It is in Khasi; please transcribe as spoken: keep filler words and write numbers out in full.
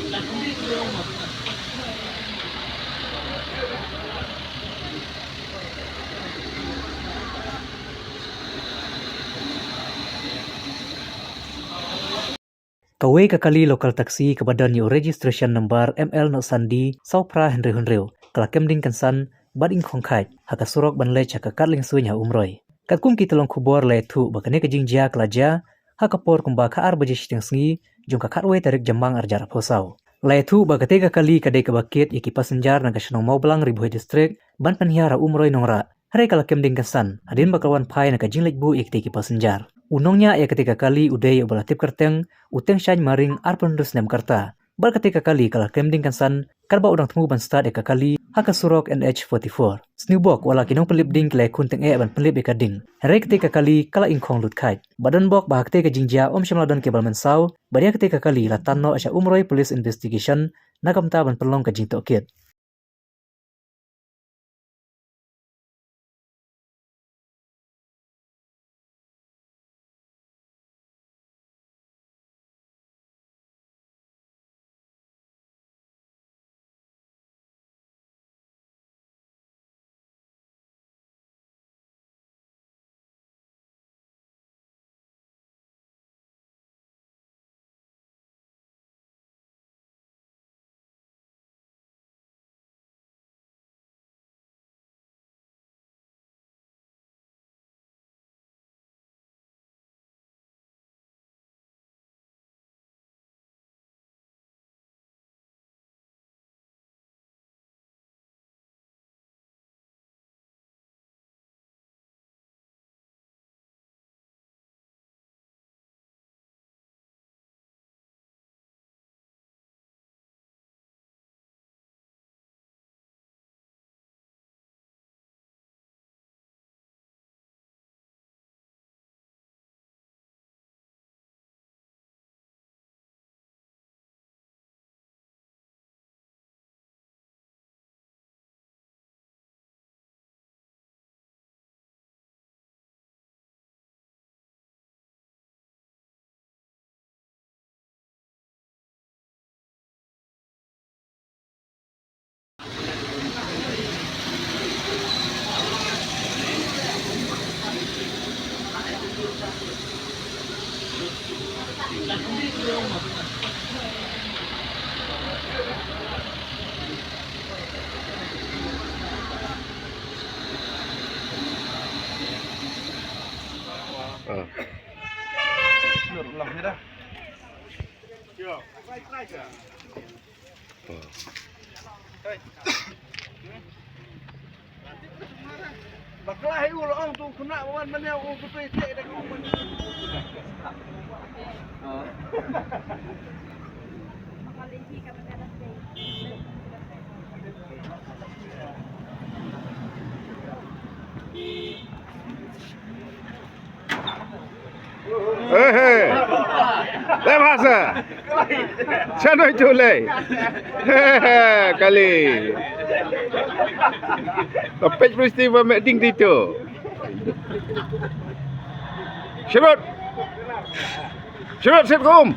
Kawei ka kali local taxi kaba don ïa u registration number M L nought san D saw phra hynriew hynriew ka la kem ding kynsan bad ing khong khait ha ka surok ban leit sha ka Katling Swing ha Umroi. Katkum ki tyllong khubor la ïathuh ba kane ka jingjia ka la jia ha ka por kumba ka ar baje shiteng sngi jong ka khatwei tarik Jymmang arhajar arphew saw. La ïathuh ba katei ka kali ka dei kaba kit ïa ki passenger na ka shnong Mawblang, Ri Bhoi District ban pynhiar ha Umroi Nongrah. Hynrei ka la kem ding kynsan hadien ba ka la wan phai na ka jingleit buh ïa kitei ki passenger. U nongñiah ïa katei ka kali u dei uba la tip kyrteng u Tengshaiñ Maring, arphew hynriew snem ka rta. Bad katei ka kali ka la kem ding kynsan katba u dang thmu ban start ïa ka kali ha ka surok N H forty four. Sniewbok wat la ki nongpynlip ding ki la ïakhun tyngeh ban pynlip ïa ka ding, hynrei katei ka kali ka la ing khong lut khait. Bad don bok ba ha katei ka jingjia ym shym la don ki ba la mynsaw, bad ïa katei ka kali la tan noh sha Umroi Police Investigation na ka bynta ban pynlong ka jingtohkit. Bakla hi u la ong tu kena wan mane u kutui te da ku. Ehe. Lem hasa. Chanoi chulei. Hehe, kali. Tapet peristiwa meeting dito. Sherut. Sherut, sit kum.